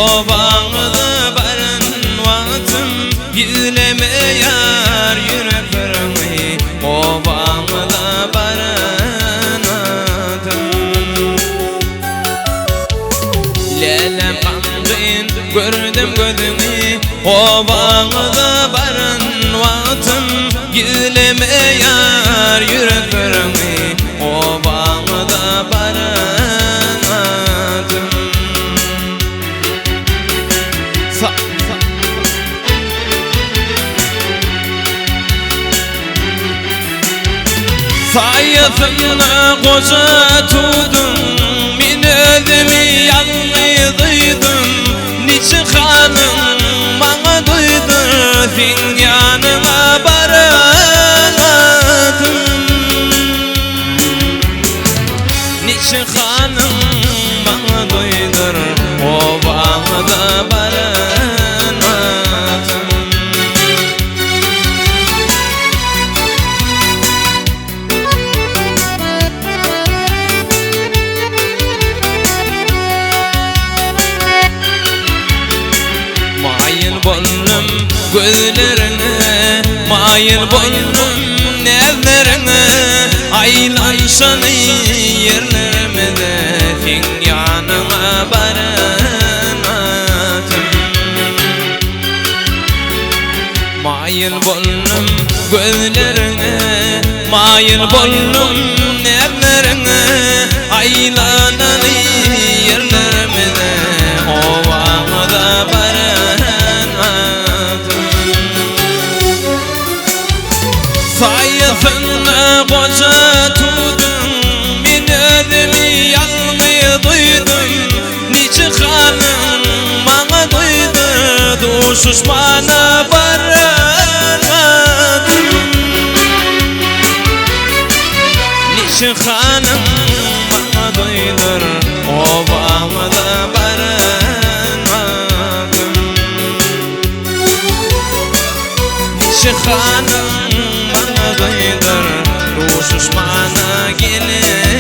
Obaňyza baran wagtym Gizleme ýar ýürek syryňy Obaňyza baran wagtym Lälem gamgyn gördüm gözüňi Obaňyza baran wagtym Gizleme ýar ýürek syryňy Obaňyza baran wagtym Sa Saýasynda goja tuduň Men özümi ýalňyz duýdum Niçe halyň maňa duýdur Seň ýanyňa baran wagtym Niçe halyň maňa duýdur Obaňyza baran wagtym. Maýyl boldum gözleriňe, maýyl boldum näzleriňe, Aýlanşaly ýerlerimize seň ýanyňa baran wagtym. Maýyl boldum gözleriňe, maýyl boldum näzleriňe, Aýlanaly ýerlerimize, obamyza baran wagtym. Saýasynda goja tuduň, men özümi ýalňyz duýdum, Niçik halyň maňa duýdur, duşuşmana baran wagtym. Niçik halyň maňa duýdur, obamyza baran wagtym. Niçik halyň maňa duýdur, duşuşmana gelen.